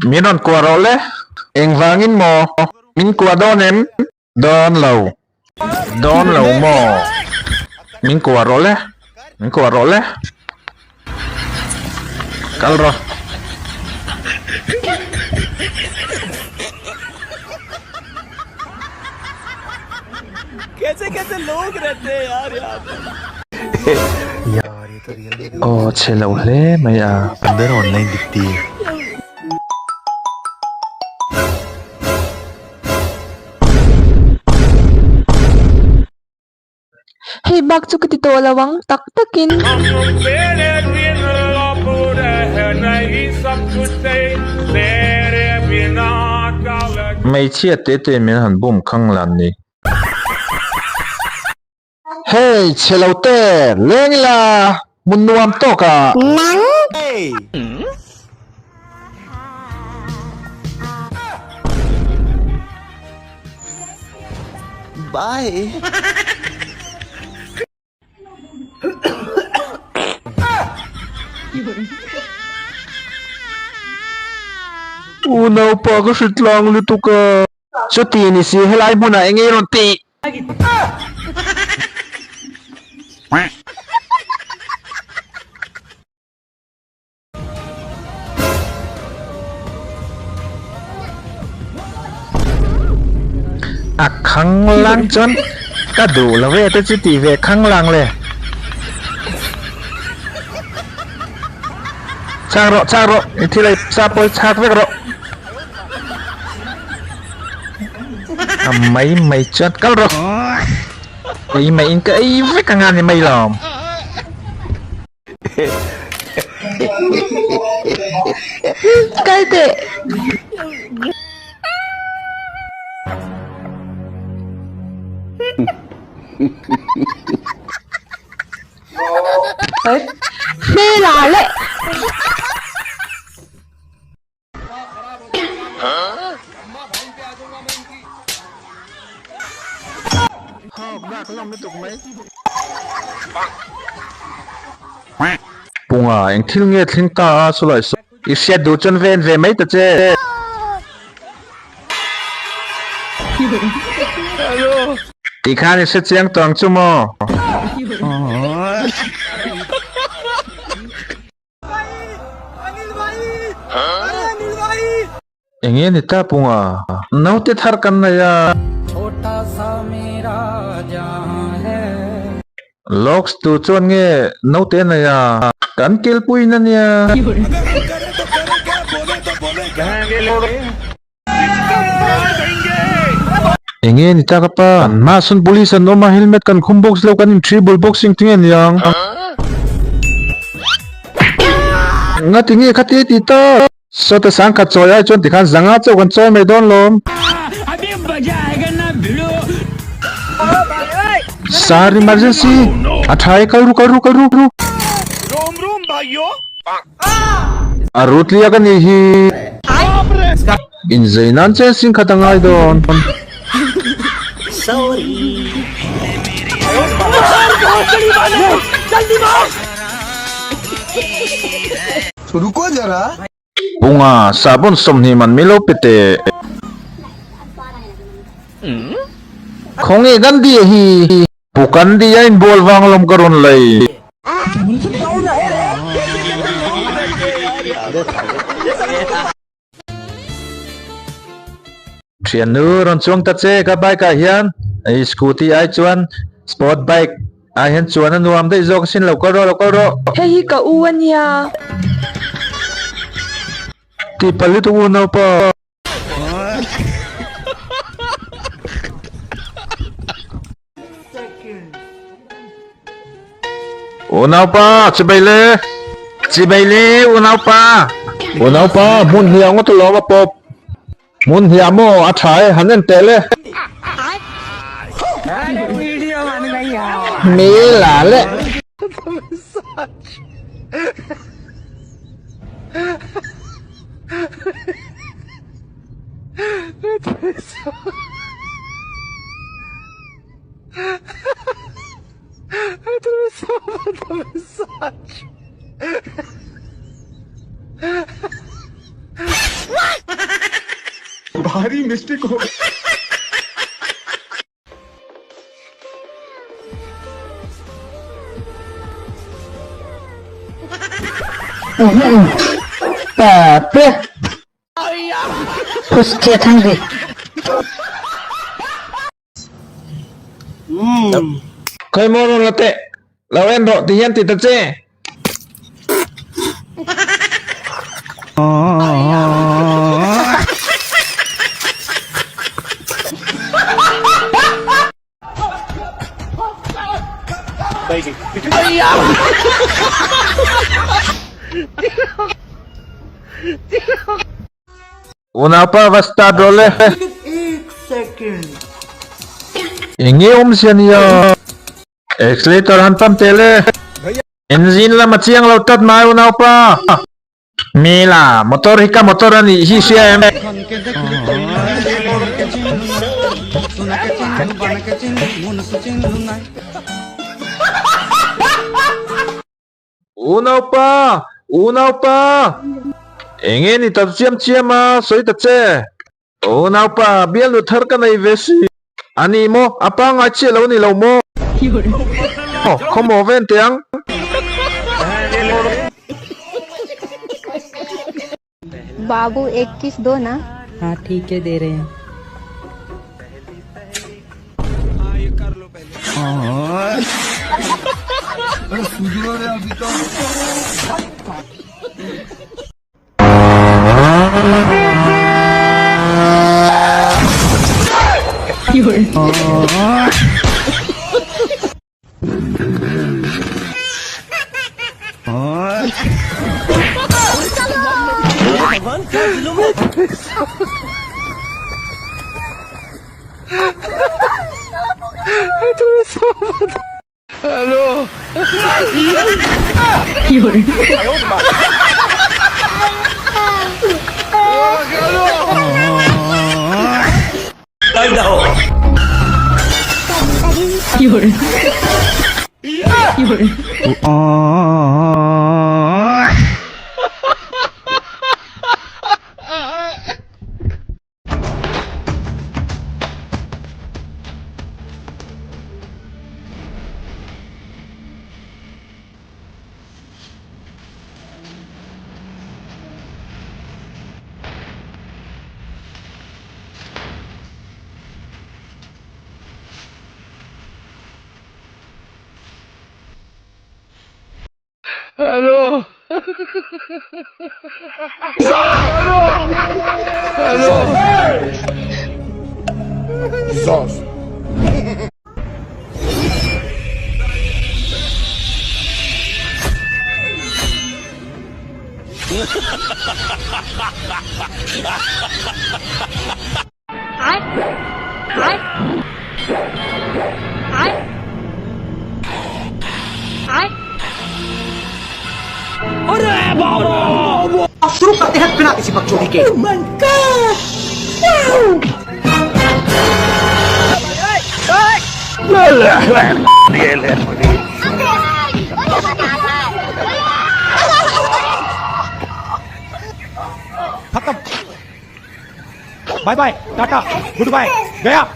Min rawn kuah rawh le. Engvangin maw? Min kuah dawn em? Dawn lo. Dawn lo maw? Min kuah rawh le. Min kuah rawh le. Kal rawh. Aw chhe lo hle mai a. Under online dikti. Hei bak chu ka ti tawh lo ang tak takin. Hmeichhia te te min han bum khang lan ni. Hei chhe lo te leng ila hmun nuam tawk ah. Bye. Unaupa ka hre tlang lutuk a. Chuti ni si helai hmunah eng nge rawn tih? A khang lang chuan ka duh lo ve te chu tih ve khang lang le. Chak rawh chak rawh i thil ei sa pawi chak vek rawh. A mai mai chuan kal rawh. Ei mai in ka ei vek anga ni mai lawm. Kal teh. Hmel ah leh. Punga eng thil nge thleng ta a chulai saw i hriat duh chuan ven ve mai ta che. Tih khan i hre chiang tawh ang chu maw? Enge ni ta punga? Naute thar kan nei a. Locks tu chuan nge naute a nei a? Kan kilpuiin a nia. Enge ni ta ka pa? Mahsun police an awm a, helmet kan khum box lo kan in tribal boxing tinge aniang? Nga tinge kha ti ti ta? Sawta sangkhat chawi ai chuan tikhan zanga chauh kan chawi mai dawn lawm. Sir emergency! A tha e kal ru kal ru kal ru. A rutliak a nih hi. Inzei nan chen sing khat a ngai dawn. Punga sabun 20 man milo pe teh. Khawnge Gandhi a hi. Pu Gandhi a inbual vang lawm ka rawn lei. Thiannu rawn chuang ta che ka bike ah hian i scooty ai chuan sport bike ah hian chuan a nuam daih zawk asin lo kal rawh lo kal rawh. Hei hi ka u a nia. Tih palh lutuk u naupa. Unaupa, chibai le. Chibai le, unaupa. Unaupa, hmun hliah ngawt alawm a pawp. Hmun hliah maw a tha e, han en teh le. Hmel ah le. Khawi maw rawn la teh? Lo en rawh ti hian ti ta che. Unaupa va start rawh le. Enge awmzia nia? Accelerator han pump teh le. Engine lam a chiang lo tlat mai unaupa. Mela, motor hi ka motor a nih hi hria em? Unaupa! Unaupa! Enge ni ta chiam chiam a, sawi ta che. Unaupa, bialnu thar ka nei ve si. A ni maw? A pangngai chiah lo ni lo maw? Khawmaw ven teh ang. Babu ek kiss do na. हाँ ठीक है दे रहे हैं Bye bye tata good bye गया।